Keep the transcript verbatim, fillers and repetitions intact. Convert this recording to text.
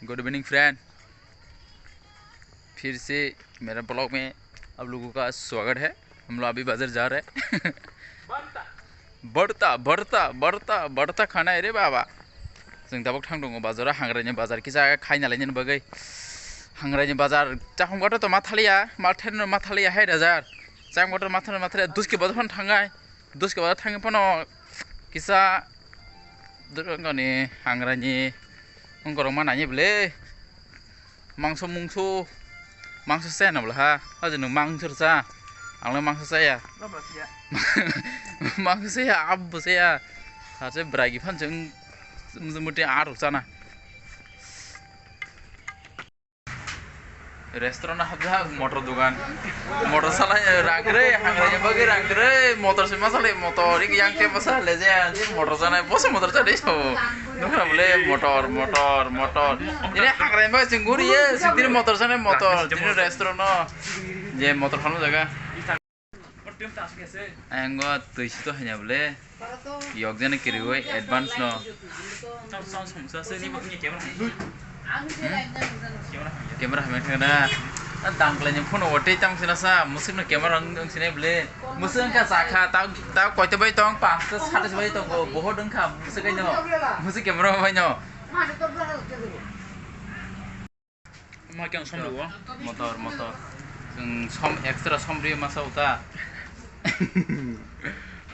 Good evening friend, फिर से मेरा ब्लॉग में आप लोगों का स्वागत है। हम लोग अभी बाजार जा रहे हैं। बढ़ता बढ़ता बढ़ता बढ़ता खाना है रे बाबा। जों दाबक थांदों बाजाराव, हांग्रानि बाजार kisa khaina lainani bagwi। Hangraini bazar chakhumo to ma thaliya, ma theno ma thaliya hai rajar. Chakhumo to ma theno ma thaliya, duski bazar phano thangai. Duski bazar thangwi phano kisa durgani hangraini ongkorok ma nai bwle. Mangso mungso, mangso se na bwle ha. Aje nwng mangso cha. Ang le mangso chaya. Mangso chaya, abo chaya. Hache bwragi phan chwng muti arok chana. Restaurant hapjak motor dogan. Motor salai rang kwrwi, hangrani bagwi rang kwrwi, motor se ma salai motor, iki yang te bwsa le je, motor chanai, bwsa motor chanai so. Nukra bwle motor, motor, motor. Ini hangrani bagwi chwng guriye, sitini motor chanai motor, tini restaurant no. Je motor phalma jaga. Ayang o twi sito hanya bwle. Yok jani kiriwi advance no. Camera hamya thangna. A dangkle ni phone o tei tang sina sa, musik no camera ang sina bwle. Musik ang ka sa kha, ta ta koita bai tong, pasta sata bai tong, bohot ang kha, musik ai no. Musik camera bai no. Ma khe ang som rwo. Motor, motor. Chwng som extra som rwi masa uta.